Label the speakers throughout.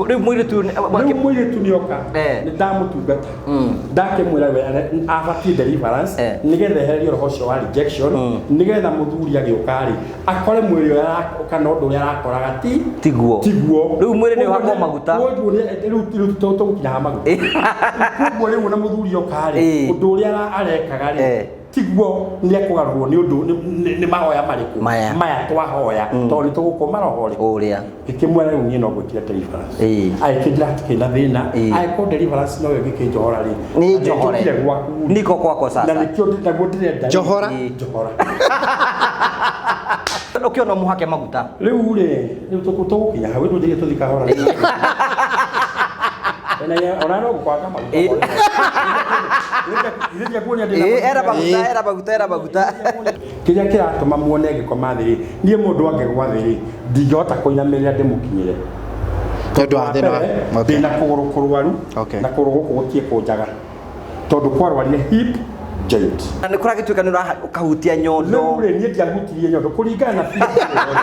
Speaker 1: Rĩu mũirĩtu
Speaker 2: Rĩu mũirĩtu nĩoka,
Speaker 1: Eh.
Speaker 2: nĩ ndamũtungata, ndakĩmwĩra we abatiĩ deliverance, nĩgetha ehererio roho ũcio wa rejection, nĩgetha mũthuri agĩũka rĩ, akore mwĩrĩ ũrĩa kana ũndũ ũrĩa arakoraga ti
Speaker 1: Tiguo.
Speaker 2: Tiguo.
Speaker 1: Rĩu mwĩrĩ nĩ
Speaker 2: Koguo
Speaker 1: ũhakwo maguta.
Speaker 2: Koguo rĩu tũgũkinya ha maguta. Koguo rĩu ona mũthuri oka rĩ, ũndũ ũrĩa arekaga rĩ, tiguo, nĩ ekũgarũrwo nĩ ũndũ nĩ mahoya marĩkũ?
Speaker 1: Maya.
Speaker 2: Maya twahoya, tondũ nĩ tũgũkũma roho rĩ.
Speaker 1: Ũrĩa.
Speaker 2: Ngĩkĩmwĩra rĩu niĩ no ngwĩkire deliverance. Agĩkĩnjĩra hatikĩrĩ na thĩna, angĩkorwo deliverance noyo ĩngĩkĩnjohora rĩ,
Speaker 1: Nĩ njohore.
Speaker 2: njũkire gwaku.
Speaker 1: Niko kwako
Speaker 2: Na
Speaker 1: sasa.
Speaker 2: nĩkĩo naguo ndĩrenda rĩ.
Speaker 3: Njohora.
Speaker 2: Njohora.
Speaker 1: Ũkĩona mũhake maguta.
Speaker 2: Rĩu rĩ, rĩu tũgũkinya hau, rĩu ndĩgĩ tũthiĩ kahora. Ona no gũkwaka maguta. Ithe kuonia ndĩna
Speaker 1: Ĩĩ, era maguta, era maguta, era maguta.
Speaker 2: Kĩrĩa kĩratũma muone ngĩkoma thĩ rĩ, niĩ mũndũ angĩgwa thĩ rĩ, ndingĩhota kũinamĩrĩra ndĩmũkinyĩre.
Speaker 3: Nĩ ũndũ wa thĩna
Speaker 2: Mbere, ndĩna kũgũrũ kũrwaru, na kũgũrũ gũkũ gũtiĩ kũnjaga tondũ kwarwarire hip joint.
Speaker 1: Na nĩ kũragĩtuĩka nĩ ũkahutia nyondo.
Speaker 2: Rĩu rĩ, niĩ ndiahutirie nyondo kũringana na video ĩyo rĩ.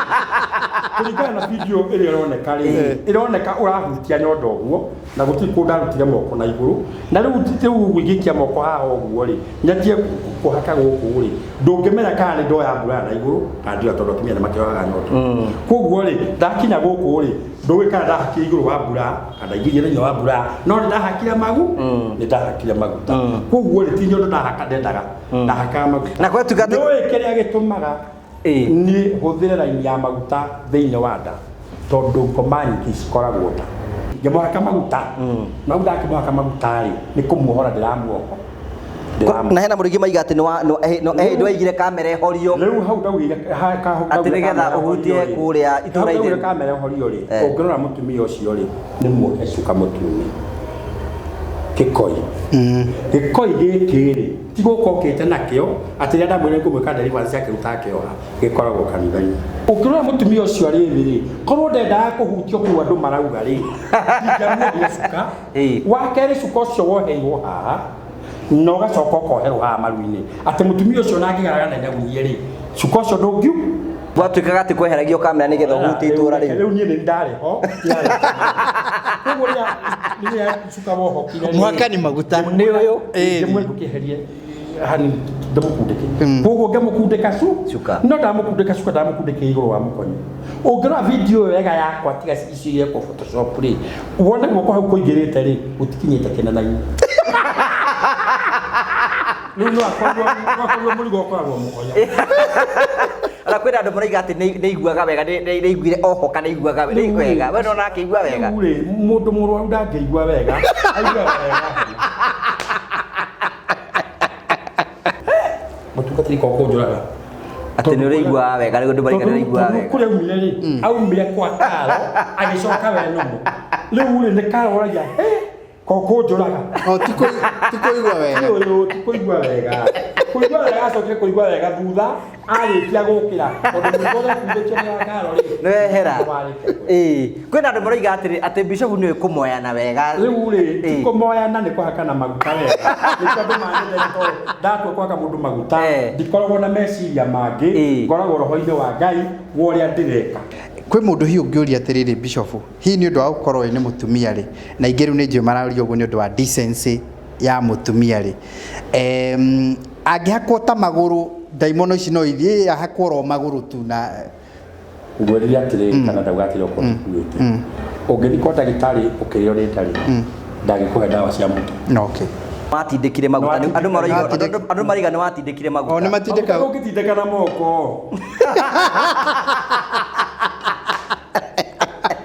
Speaker 2: Kũringana na video ĩrĩa ĩroneka rĩ, ĩroneka ũrahutia nyondo ũguo, na gũtirĩ kũndũ ndarutire moko na igũrũ. Na rĩu ũguo ingĩikia moko haha ũguo rĩ, nyanjie kũhaka gũkũ rĩ, ndũngĩmenya kana nĩ ndoya mbura na igũrũ kana ndioya, tondũ atumia nĩ makĩohaga nyondo. Koguo rĩ, ndakinya gũkũ rĩ, ndũĩ kana ndahakire igũrũ wa mbura kana ndaingĩrie thĩinĩ wa mbura, no nĩ ndahakire magu nĩ ndahakire maguta. Koguo rĩ, ti nyondo ndahaka ndendaga, ndahakaga maguta.
Speaker 1: Na gwatuĩka atĩ-
Speaker 2: Nĩũĩ kĩrĩa gĩtũmaga niĩ hũthĩre raini ya maguta thĩinĩ wa nda? Tondũ ngoma nyingĩ cikoragwo nda. Ngĩmũhaka maguta, na rĩu ndakĩmũhaka maguta rĩ, nĩ kũmuohora ndĩramuoho.
Speaker 1: Na hena mũrĩngĩ maiga atĩ nĩwaigire kamera ĩhorio.
Speaker 2: Rĩu hau ndaugire
Speaker 1: Atĩ nĩgetha ũhutie kũrĩa itũũra
Speaker 2: ndaugire
Speaker 1: itheru.
Speaker 2: Kamera ĩhorio rĩ, ũngĩrora mũtumia ũcio rĩ, nĩ muohe cuka mũtune gĩkoi. Gĩkoi gĩkĩ rĩ, ti gũka ũkĩte nakĩo atĩ rĩrĩa ndamwĩrire ngũmwĩka deliverance akĩruta akĩoha, gĩkoragwo kanitha-inĩ. Ũngĩrora mũtumia ũcio arĩ thĩ rĩ, korwo ndendaga kũhutio kũu andũ marauga rĩ, ndingĩamuohire cuka. Wa kerĩ, cuka ũcio woheirwo haha na ũgacoka ũkoherwo haha maru-inĩ, atĩ mũtumia ũcio ona angĩgaraga na nyagunyie rĩ, cuka ũcio ndũngiu.
Speaker 1: Gwatuĩkaga atĩ kweheragio kamera nĩgetha ũhutie itũũra rĩu.
Speaker 2: Rĩu niĩ nĩ ndarĩ ho. Koguo rĩrĩa cuka wohokire rĩ,
Speaker 3: Mũhakani maguta.
Speaker 1: Nĩ ũyũ.
Speaker 2: Ngĩmwe ndũkĩeherie hani ndĩmũkundĩke. Koguo ngĩmũkundĩka
Speaker 1: Cuka.
Speaker 2: No ndamũkundĩka cuka, ndamũkundĩkĩire igũrũ wa mũkonyo. Ũngĩrora video ĩyo wega yakwa, tiga icio irekwo Photoshop rĩ, wone guoko hau kũingĩrĩte rĩ, gũtikinyĩte kĩnana-inĩ. Rĩu no akorwo mũrigo ũkoragwo mũkonyo.
Speaker 1: Ona kwĩna andũ maraiga atĩ nĩ iguaga wega, nĩ iguire ohoka, nĩ iguaga wega. We nona akĩigua wega.
Speaker 2: Rĩu rĩ, mũndũ mũrwaru ndangĩigua wega, aiguaga wega. Mũtungatĩri ko kũnjũraga.
Speaker 1: Atĩ nĩ ũraiguaga wega, rĩu andũ maraiga nĩ ũraiguaga
Speaker 2: Tondũ
Speaker 1: wega.
Speaker 2: kũrĩa aumire rĩ, aumire kwa Karo, agĩcoka we nomo. Rĩu rĩ, nĩ Karo oragia, ko kũnjũraga.
Speaker 3: O ti kũigua wega.
Speaker 2: Ũyũ ti kũigua wega. Kũigua wega acokire kũigua wega thutha arĩkia gũkĩra, tondũ mũrigo ũrĩa akuithĩtio nĩ wa Karo rĩ,
Speaker 1: Nĩwehera.
Speaker 2: nĩwarĩkia.
Speaker 1: Ĩĩ. Kwĩna andũ maraiga atĩrĩ atĩ bishop nĩwe kũmoyana wega.
Speaker 2: Rĩu rĩ, ti kũmoyana, nĩ kũhakana maguta wega. Nĩkĩo andũ manyendete, tondũ ndatua kũhaka mũndũ maguta, ndikoragwo na meciria mangĩ, ngoragwo roho-inĩ wa Ngai wa ũrĩa ndĩreka.
Speaker 3: Kwĩ mũndũ hihi ũngĩũria atĩrĩrĩ, bishop, hihi nĩ ũndũ wa gũkorwo wĩ nĩ mũtumia rĩ, na ingĩ rĩu nĩ njũĩ maraũria ũguo nĩ ũndũ wa decency ya mũtumia rĩ, angĩhakwo ta magũrũ, ndaimono ici no ithiĩ ahakwo oro magũrũ tu na
Speaker 2: Ngwĩrire atĩrĩrĩ, kana ndauga atĩrĩ, okorwo ndikuĩte, ũngĩthiĩ kwa ndagĩtarĩ ũkĩrĩo nĩ nda rĩ, ndangĩkũhe ndawa cia mũtwe.
Speaker 1: Watindĩkire maguta.
Speaker 3: Watindĩkire.
Speaker 1: Andũ maraiga nĩ watindĩkire maguta.
Speaker 3: O nĩ matindĩka.
Speaker 2: Maguta ndũngĩtindĩka na moko.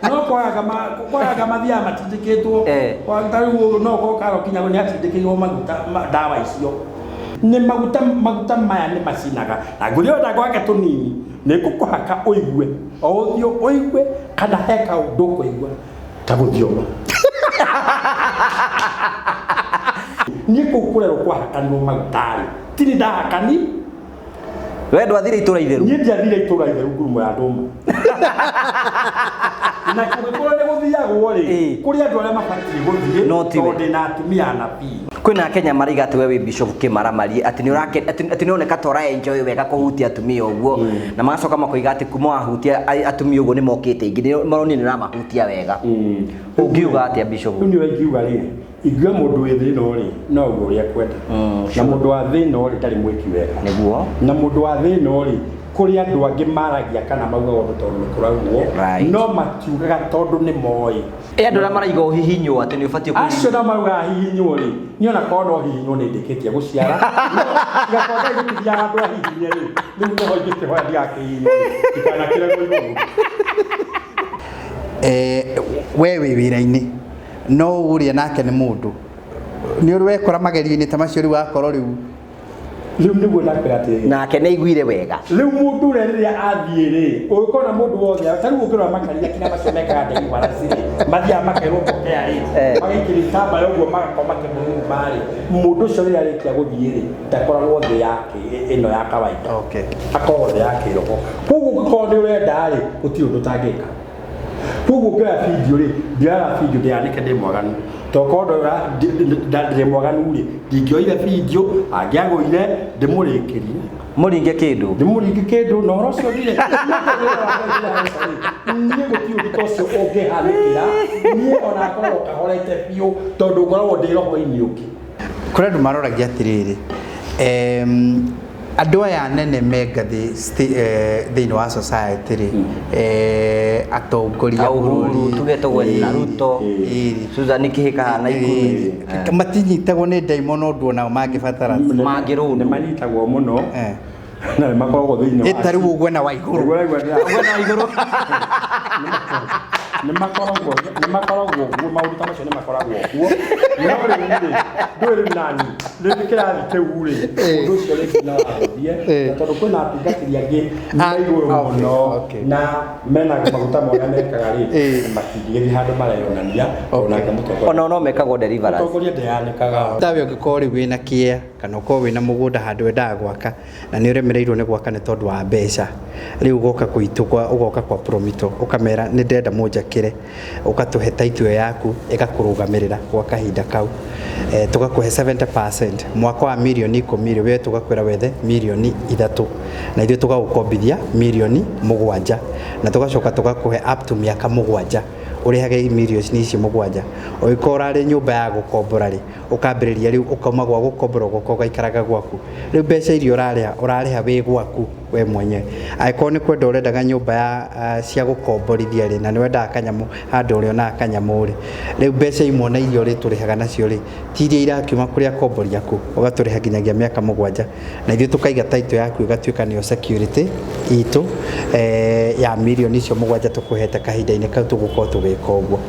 Speaker 2: No kwagaga mathiaga matindĩkĩtwo. Ta rĩu no ũkorwo Karo kinya nĩ atindĩkĩirwo maguta ndawa icio. Nĩ maguta maya nĩ macinaga. Na ngũrĩ ona gwake tũnini, nĩ ngũkũhaka ũigue. O ũthiũ ũigue kana he kaũndũ ũkũigua ta gũthioma. Niĩ kũu kũrerwo kwahakanirwo maguta rĩ, tiri ndahakani.
Speaker 1: We ndwathire itũra itheru.
Speaker 2: Niĩ ndiathire itũra itheru ngurumo ya ndũma. Na kũngĩkorwo nĩ gũthiagwo rĩ, kũrĩ andũ arĩa mabatiĩ gũthiĩ,
Speaker 1: No tiwe.
Speaker 2: tondũ ndĩna atumia anabii.
Speaker 1: Kwĩna Kenya maraiga atĩ we wĩ bishop kĩmaramari, atĩ nĩ ũrake atĩ nĩ ũroneka ta ũra enjoy wega kũhutia atumia ũguo, na magacoka makoiga atĩ kuma wahutia atumia ũguo nĩ mokĩte aingĩ, nĩ maronire nĩ ũramahutia wega. Ũngiuga atĩa, bishop?
Speaker 2: Rĩu nĩ ũrĩa ingiuga rĩ, ingiuga mũndũ wĩ thĩna rĩ, no uge ũrĩa ekwenda, na mũndũ wa thĩna rĩ, ndarĩ mwĩki wega. Na mũndũ wa thĩna rĩ, kũrĩ andũ angĩ maragia kana maugaga ũndũ tondũ nĩ kũraugwo, no matiugaga tondũ nĩ moĩ.
Speaker 1: Ĩ andũ arĩa maraiga ũhihinywo, atĩ nĩ ũbatiĩ
Speaker 2: Acio nao maraugaga hihinywo rĩ, niĩ ona korwo no hihinywo nĩ ndĩkĩtie gũciara. No tiga korwo Ngai gũtithiaga handũ ahihinye rĩ, rĩu nĩho ingĩkĩhoya ndigakĩhihinywo rĩ, ndikanakĩrerwo igũrũ.
Speaker 3: We wĩ wĩra-inĩ no ũrĩa nake nĩ mũndũ nĩ ũrĩ wekora magerio-inĩ ta macio, rĩu wakorwo rĩu?
Speaker 2: Rĩu nĩguo ndakwĩra atĩrĩrĩ,
Speaker 1: Nake nĩ aiguire wega.
Speaker 2: Rĩu mũndũ ũrĩa rĩrĩa athiĩ rĩ, ũngĩkona mũndũ wothe ta rĩu ũngĩrora makanitha kinya macio mekaga deliverance rĩ, mathiaga makerwo pokea rĩ, magaikĩria itambaya ũguo, magakorwo makĩmũruruma rĩ, mũndũ ũcio rĩrĩa arĩkia gũthiĩ rĩ, ndakoragwo thĩ yake ĩno ya kawaida, akoragwo thĩ ya kĩroho. Koguo ũngĩkorwo nĩ ũrenda rĩ, gũtirĩ ũndũ ũtangĩka. Koguo ngĩoya video rĩ, ndioyaga video ndĩyanĩke ndĩ mwaganu, tokorwo ndĩ mwaganu rĩ, ndingĩoire video, angĩagũire ndĩmũrĩkĩrie.
Speaker 1: Mũringe kĩndũ.
Speaker 2: Ndĩmũringe kĩndũ na ũhoro ũcio thire. Niĩ gũtirĩ ũndũ ta ũcio ũngĩhanĩkĩra niĩ, ona ngoragwo kahorete biũ tondũ ngoragwo ndĩ roho-inĩ ũngĩ.
Speaker 3: Kũrĩ andũ maroragia atĩrĩrĩ, andũ aya anene me ngathĩ thĩinĩ wa society rĩ, atongoria
Speaker 1: A Uhuru,
Speaker 3: bũrũri,
Speaker 1: tuge tũgwete na Ruto, Susan Kihika hana Ikuru.
Speaker 3: Matinyitagwo nĩ ndaimono ũndũ onao mangĩbatara?
Speaker 1: Mangĩrũndwo.
Speaker 2: Nĩ manyitagwo mũno na nĩ makoragwo thĩinĩ wa
Speaker 3: Ta rĩu ũguo na wa igũrũ.
Speaker 2: Ũguo raigua
Speaker 1: Mwena wa igũrũ.
Speaker 2: Nĩ makoragwo kuo, maũndũ ta macio nĩ makoragwo kuo, no rĩu rĩ, ndũĩ rĩu nani rĩngĩ kĩrathi kĩu rĩ, mũndũ ũcio rĩngĩ no agũthiĩ, na tondũ kwĩna atungatĩri angĩ me igũrũ mũno na mena maguta marĩa mekaga rĩ, matingĩgĩthiĩ handũ mareyonania onake mũtongoria.
Speaker 1: Ona no mekagwo deliverance.
Speaker 2: Mũtongoria ndeyanĩkaga.
Speaker 3: Tawe ũngĩkorwo rĩu wĩna kĩea kana ũkorwo wĩna mũgũnda handũ wendaga gwaka na nĩ ũremereirwo nĩ gwaka nĩ tondũ wa mbeca, rĩu ũgoka gwitũ kwa ũgoka kwa Promito, ũkamera nĩ ndĩrenda mũnjakĩre, ũgatũhe title ĩyo yaku ĩgakũrũgamĩrĩra gwa kahinda kau. Tũgakũhe 70%. Mwaka wa mirioni 10 rĩ, we tũgakwĩra wethe mirioni 3 na ithuĩ tũgagũkombithia mirioni 7, na tũgacoka tũgakũhe up to mĩaka 7 ũrĩhage mirioni ici 7. Ũngĩkorwo ũrarĩ nyũmba ya gũkombora rĩ, ũkambĩrĩria rĩu ũkauma gwa gũkombora ũgoka ũgaikaraga gwaku. Rĩu mbeca iria ũrarĩha, ũrarĩha wĩ gwaku we mwenyewe. Angĩkorwo nĩ kwenda ũrendaga nyũmba ya cia gũkomborithia rĩ, na nĩ wendaga kanyamũ handũ ũrĩonaga kanyamũ rĩ, rĩu mbeca imwe na iria ũrĩtũrĩhaga nacio rĩ, ti iria irakiuma kũrĩ akombori aku, ũgatũrĩha nginyagia mĩaka 7, na ithuĩ tũkaiga title yaku ĩgatuĩka nĩyo security itũ ya mirioni icio 7 tũkũhete kahinda-inĩ kau tũgũkorwo tũgĩka ũguo.